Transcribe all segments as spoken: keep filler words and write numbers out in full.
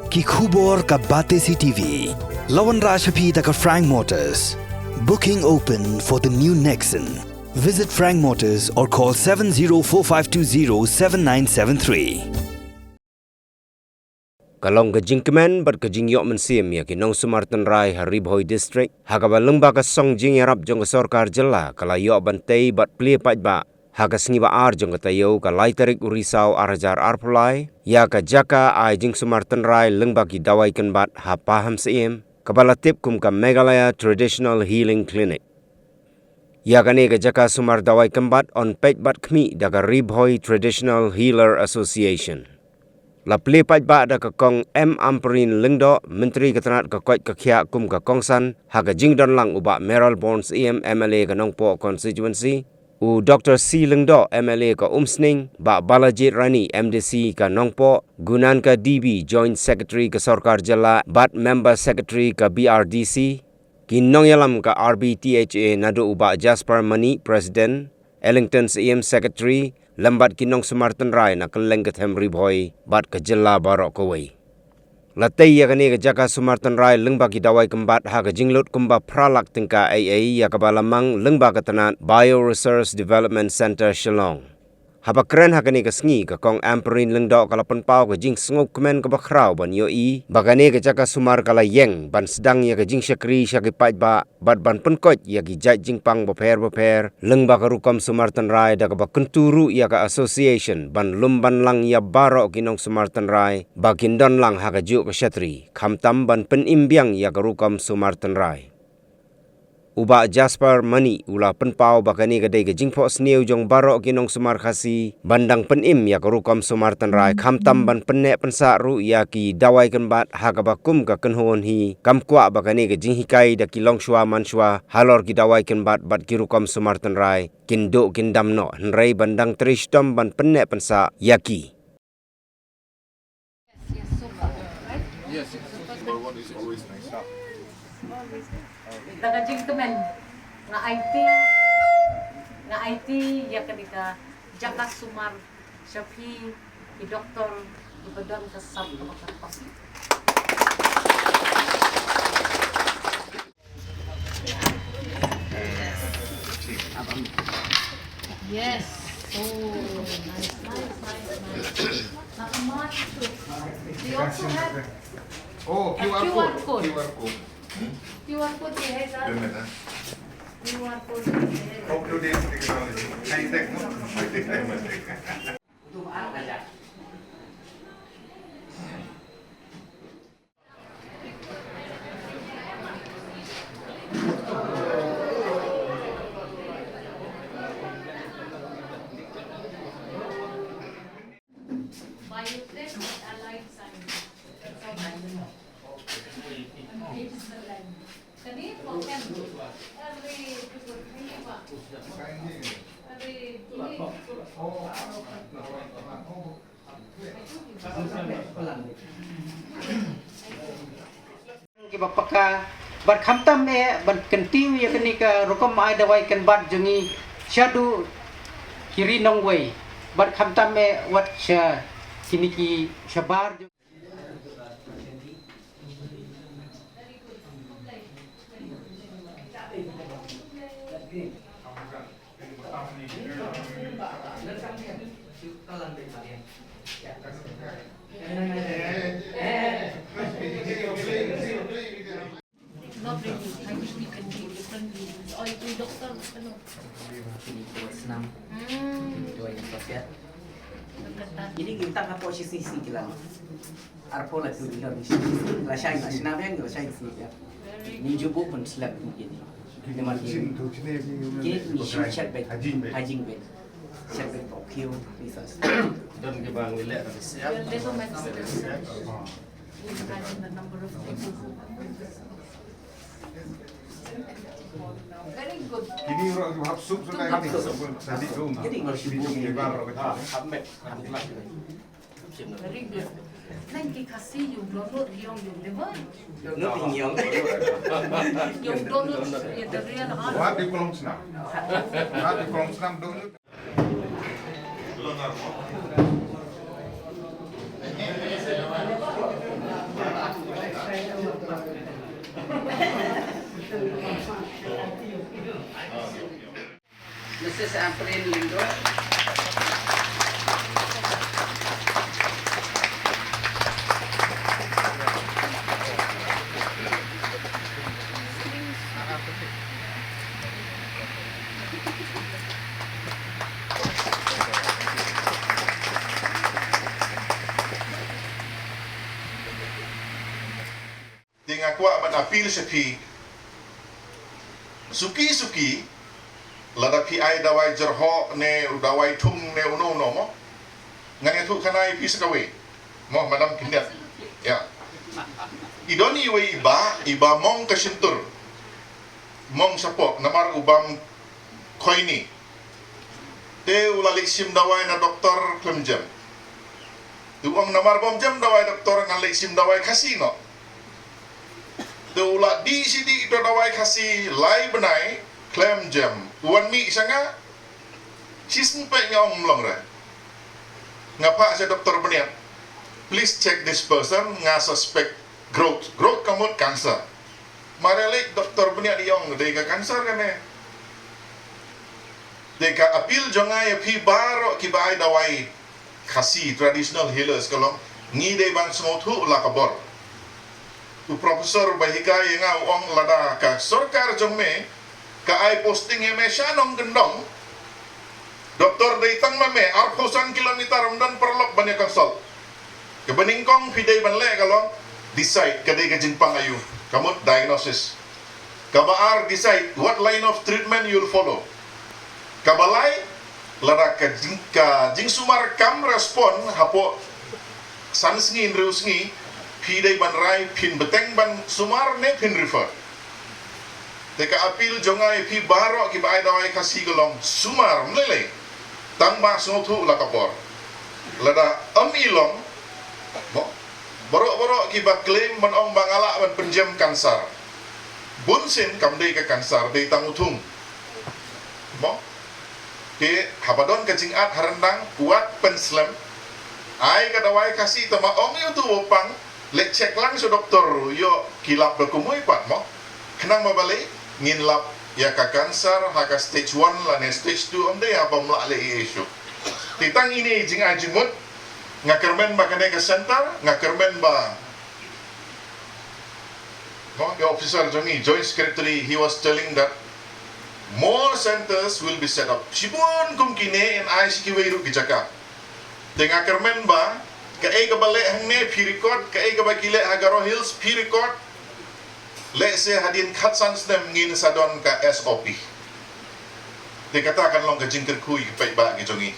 Ki khubor ka Batesi T V. La wanrah sha phi da ka Frank Motors. Booking open for the new Nexon. Visit Frank Motors or call seven zero four five two zero seven nine seven three. Ka long ka jingkmen bad ka jingïoh mynsiem ïa ki nongsumar tynrai ha Ri Bhoi District, ha kaba lyngba ka song jingïarap jong ka sorkar jylla ka la ïoh ban tei bad plie paidbah ha ka sngi ba ar jong ka taïew, ka lai tarik u Risaw ar hajar arphew lai, ïa ka jaka ai jingsumar tynrai lyngba ki dawai kynbat ha Pahamsyiem, kaba la tip kum ka Meghalaya Traditional Healing Clinic. Ïa kane ka jaka sumar dawai kynbat yn peit bad khmih da ka Ri Bhoi Traditional Healer Association. La plie paidbah da ka Kong M Ampareen Lyngdoh, Myntri ka tnat ka koit ka khiah kum ka kongsan, ha ka jingdon lang u Bah Mayralborn Syiem, M L A ka Nongpoh Constituency, u Doktor C Lyngdoh, M L A ka Umsning, Bah Balajied Rani, M D C ka Nongpoh, Gunanka D B, Joint Secretary ka Sorkar Jylla bad Member Secretary ka B R D C, ki nongïalam ka R B T H A naduh u Bah Jasper Mani, President, Ellington Syiem, Secretary, lem bad ki nongsumar tynrai na kylleng ka them Ri Bhoi bad ka jylla baroh kawei. La tei ïa kane ka jaka sumar tynrai lyngba ki dawai kynbat ha ka jinglut kumba phra lak tyngka ei ei, ïa kaba la mang lyngba ka tnat Bio Resource Development Centre, Shillong. Haba kren ha kane ka sngi, ka Kong Ampareen Lyngdoh ka la pynpaw ka jingsngewkmen kaba khraw ban ïohi ba kane ka jaka sumar ka la ïeng ban sdang ïa ka jingshakri sha ki paidbah bad ban pynkoit ïa ki jait jingpang bapher bapher lyngba ka rukom sumar tynrai, da kaba kyntu ruh ïa ka association ban lum ban lang ïa baroh ki nongsumar tynrai ba kin don lang ha kajuh ka shatri, khamtam ban pynim biang ïa ka rukom sumar tynrai. U Bah Jasper Mani u la pynpaw ba kane ka dei ka jingphohsniew jong baroh ki nongsumar Khasi ban dang pynim ïa ka rukom sumar tynrai, khamtam ban pynneh pynsah ruh ïa ki dawai kynbat, ha kaba kum ka kynhun hi kam kwah ba kane ka jinghikai da ki longshuwa manshuwa halor ki dawai kynbat bad ki rukom sumar tynrai kin duh kin dam noh, hynrei ban dang trei shitom ban pynneh pynsah ïa ki. Yes, yes, super. Right? Yes, yes. Super one is always nice. Da ka jingkmen, nga aiti, nga aiti ïa kane ka jaka sumar sha phi ki doktor kiba don ka sap kaba kyrpang. Yes. Oh, nice, nice, nice, nice. Now, Mark, they also have Oh, a Q R code. Q R code. Q R code. Hmm? Q R code भी है, sir. Wait a minute, huh? Q R code भी है। Up to date technology. High tech, no? High tech. Biotech and allied science. That's all I know. It's the line. Kani ko kan. Are, are, Kiba paka, bad khamtam eh ban kyntiew ïa kane ka rukom ai dawai kynbat jong ngi shaduh ki ri nongwei, bad khamtam eh wat sha kine ki shabar jong Not really. I think you can do differently. Or you can doctor, ano. Ini kuat senam. Hmm. Dua yang paket. Ini kita apa sisi sisi kilang. Arphew la tu ila ni. La shai la shna beng la shai sini ya. Ni jubu pun slap mungkin. Ni mati. Kini ni shu chat beng. Hajing beng. Hajing beng. Chat beng pok kiu. Ni sa. Dan ke bang ni lek. Your liver metastasis. Imagine the number of people who Very good. Kini ro ki hap sup sudah ni. Hap sup. Tadi tu. Jadi, masih bumi. Hap met. Very good. Nang ki Khasi, you don't know yung liver. Not yung. You don't know the real heart. What di Kolong Senam? What di Kolong Senam don't know? Ïa Missus Ampareen Lyngdoh. Te nga kwah ban appeal sha phi. Suki suki, lada phi ai dawai jyrhoh ne u dawai thung ne uno uno mo. Ngan ïathuh khana ïa phi sa kawei. Mo, madam, khyndiat. Ïa. I don iwei i bah, i bah mong ka shyntur. Mong shapoh, namar u bam khoini. Te u la leit shim dawai na doktor khlem jem. Te u ong namar bym jem dawai doktor ngan leit shim dawai Khasi noh. Te u la dih shi dih ito dawai Khasi lai bnai khlem jem. U wan mih sha nga. Shisien peit nga ong ym long re. Nga phah sha doktor bniat. Please check this person, nga suspect growth. Growth ka mut cancer. Mar ïa leit doktor bniat i ong dei ka cancer kane. Dei ka appeal jong nga ïa phi baroh kiba ai dawai Khasi traditional healers ka long ngi dei ban sngewthuh la ka bor. U professor ba hikai ïa nga u ong lada ka sorkar jong me ka ai posting ïa me sha nongkyndong. Doktor dei tang ma me arphew san kilometer ym don paralok ban ïa consult. Kaba nyngkong phi dei ban leh ka long decide ka dei ka jingpang aïu. Ka mut diagnosis. Kaba ar, decide what line of treatment you'll follow. Kaba lai, lada ka jing, ka jingsumar kam respond hapoh san sngi hynriew sngi, phi dei ban rai phin bteng ban sumar ne phin refer. Te ka appeal jong nga ïa phi baroh kiba ai dawai Khasi ka long sumar ym lei lei. Tang ba sngewthuh la ka bor. Lada ym i long, mo, baroh baroh kiba claim ban ong ba nga lah ban pynjem cancer. Bunsien kam dei ka cancer, dei tang u thung. Mo? Te haba don ka jingat ha ryndang, wat pynslem. Ai ka dawai Khasi, tang ba ong ïa uto u pang, leit check lang sha doktor ruh, ïoh ki lap da kumwei pat mo. Khnang ba balei ngin lap ïa ka cancer ha ka stage one lane stage two, ym dei haba ym lah leh ei ei shuh. Te tang ine i jingai jingmut, nga kyrmen ba kane ka center, nga kyrmen ba, mo, ka officer jong ngi, Joint Secretary, he was telling that more centers will be set up. Shibun kum kine yn ai sha kiwei ruh ki jaka. Te nga kyrmen ba kaei kaba leh hangne phi record, kaei kaba ki leh ha Garo Hills phi record. Lehse hadien khatsan snem ngin sa don ka S O P. Te kata kan long ka jingkyrkhu ïa ki paidbah ki jong ngi.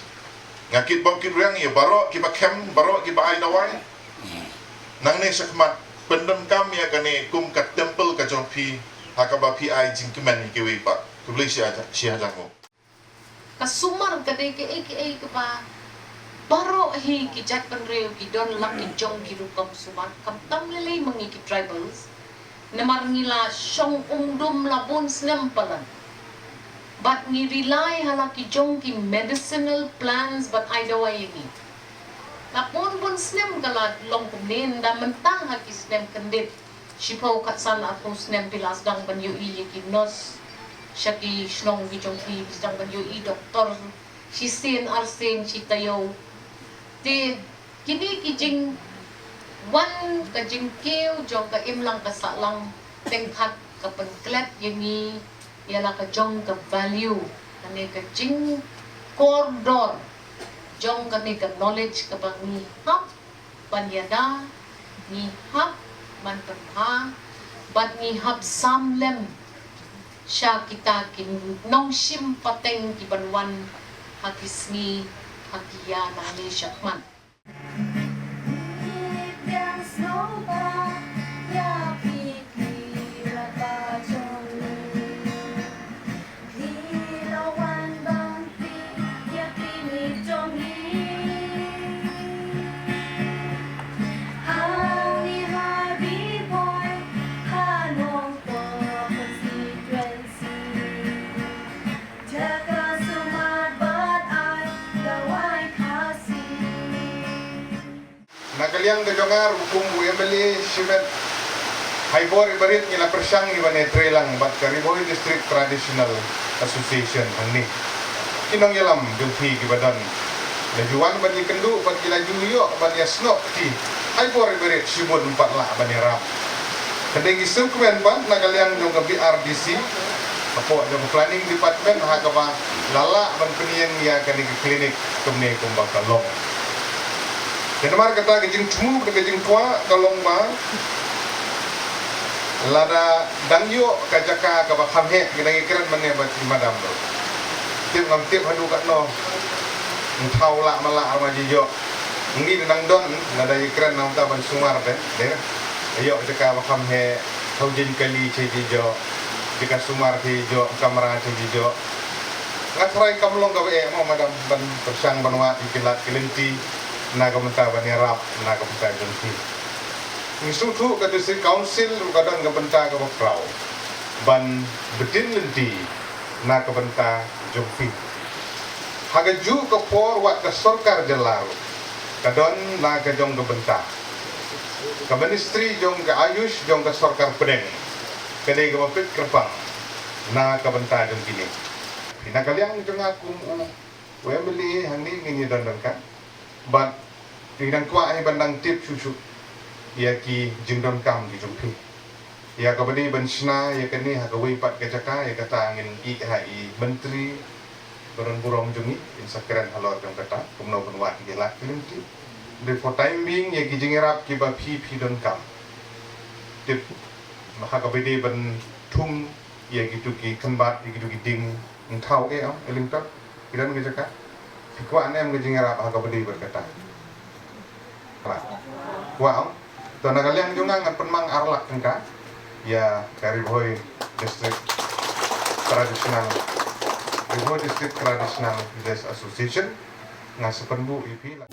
Nga kitbok kitrwiang ïa baroh kiba khem, baroh kiba ai dawai. Nangne shakhmat pyndonkam ïa kane kum ka temple ka jong phi, ha kaba phi ai jingkmen ïa kiwei pat. Khublei shi hajar, shi hajar nguh. Ka sumar ka dei kaei kaei kaba baroh hi ki jaitbynriew ki don la ki jong ki rukom sumar, khamtam lei lei ma ngi ki tribals. Namar ngi la shong um dum la bun snem palat. Bad ngi rely ha la ki jong ki medicinal plants ban ai dawai ïa ngi. La bun bun snem ka la long kumne, ynda mynta ha ki snem kyndit shiphew khatsan arphew snem phi la sdang ban ïohi ïa ki nurse sha ki shnong ki jong phi, phi sdang ban ïohi doktor shisien arsien shi taïew. Te kine ki jingwan ka jingkiew jong ka imlang ka sahlang, teng khat ka pynklet ïa ngi ïa la ka jong ka value, kane ka jingkordor jong kane ka knowledge kaba ngi hap ban ïada, ngi hap ban pynbha, bad ngi hap sam lem sha kita ki nongshim pateng ki ban wan ha ki sngi ha ki ïa nangne shakhmat. Na ka liang ka jong nga ruh kum u M L A shimet, Hynrei barit ngi la pyrshang ïa ban ïatrei lang bad ka Ri Bhoi District Traditional Association hangne. Ki nongïalam jong phi kiba don, la ju wan ban ïakynduh bad ki la ju ïoh ban ïasnoh kti. Hynrei barit shibun ym pat lah ban ïarap. Hynrei ngi sngewkmen pat na ka liang jong ka B R D C, hapoh jong ka Planning Department, ha kaba la lah ban pynïeng ïa kane ka klinik kumne kumba ka long. Te namar kata ka jingthmu bad ka jingkwah ka long ba lada dang ïoh ka jaka kaba kham heh, ngi dang ïakren mynne bad i madam ruh. Tip ngam tip haduh katno. Ym thaw lah ma lah ar ma jijoh. Ngi dang don, lada ïakren nangta ban sumar te. Te ïoh jaka ba kham heh, thaw jingkali cha jijoh. Jaka sumar cha jijoh, kamra cha jijoh. Nga tharai kam long kaba eh mo madam ban pyrshang ban wad ïa ki lad ki lynti na ka bynta ban ïarap na ka bynta jong ki. Ngi sngewthuh ka District Council ruh ka don ka bynta kaba khraw ban btin lynti na ka bynta jong phi. Ha kajuh ka por wat ka sorkar jylla ruh ka don na ka jong ka bynta. Ka Ministry jong ka Ayush jong ka sorkar pdeng ka dei kaba peit kyrpang na ka bynta jong kine. Na ka liang jong nga kum u, u M L A hangne ngin ïa don donkam. Bad ngi dang kwah hi ban dang tip shuh shuh ïa ki jingdonkam ki jong phi. Ïa kaba dei ban shna ïa kane ha kawei pat ka jaka, ïa kata ngin ïeh ha i Myntri ba don burom jong ngi, in sa kren halor jong kata kumno ban wad ïa ki lad ki lynti. Hynrei for time being ïa ki jingïarap kiba phi phi donkam, tip ha kaba dei ban thung ïa kitu ki kynbat, ïa kitu ki dieng, ym thaw eh, ym, eh, lyngkot. Ki don ka jaka. Phi kwah ne em ka jingïarap ha kaba dei bad kata? Kwah, ym? To na ka liang jong nga ngan pynmang ar lak tyngka ïa ka Ri Bhoi District Traditional, Ri Bhoi District Traditional Leaders Association. Nga sa pynbuh ïa phi la.